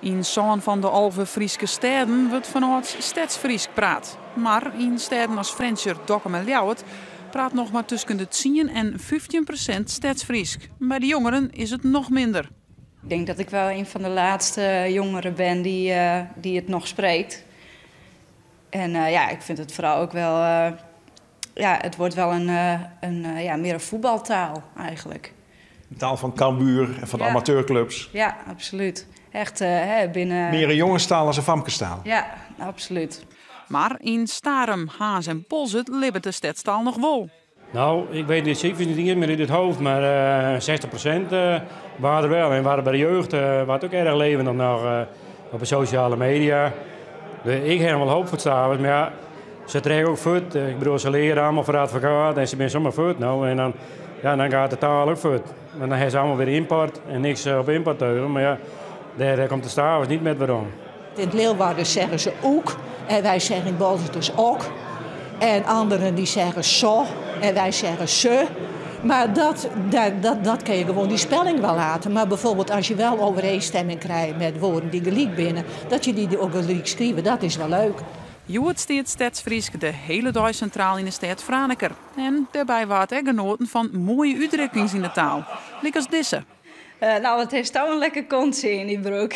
Yn sân fan de 11 Fryske stêden wurdt fanâlds Stedsfrysk praat. Mar yn stêden as Frjentsjer, Dokkum en Ljouwert praat noch mar tusken de 10 en 15% Stedsfrysk. By de jongeren is it noch minder. Ik denk dat ik wel een van de laatste jongeren ben die het nog spreekt. En ja, ik vind het vooral ook wel, ja, het wordt wel een, ja, meer een voetbaltaal eigenlijk. De taal van Cambuur en van de amateurclubs. Ja, absoluut. Echt, hè, binnen... Meer een jongenstaal als een famkestaal. Ja, absoluut. Mar yn Starum, Harns en Boalsert libbet de stedstaal noch wol. Nou, ik weet de cijfers niet meer in het hoofd, maar 60% waren er wel. En waren bij de jeugd was het ook erg levendig nog op de sociale media. Ik heb wel hoop voor het Stavers, maar ja, ze trekken ook voort. Ik bedoel, ze leren allemaal voor advocaat en ze zijn zomaar voort nou. En dan, ja, dan gaat de taal ook voort. Want dan hebben ze allemaal weer import en niks op import teugen. Maar ja, daar komt de Stavers niet met waarom. In het Leeuwarden zeggen ze ook en wij zeggen in Boalsert dus ook. En anderen die zeggen zo en wij zeggen ze. Maar dat kun je gewoon die spelling wel laten. Maar bijvoorbeeld als je wel overeenstemming krijgt met woorden die gelijk binnen, dat je die ook gelijk schrijven, dat is wel leuk. Hjoed stiet Stedsfrysk de hiele dei sintraal yn de stêd Franeker. En dêrby waard ek genoaten fan moaie útdrukkings yn de taal. Lykas dizze. Nou, it is toch in lekker kontsje yn dy broek.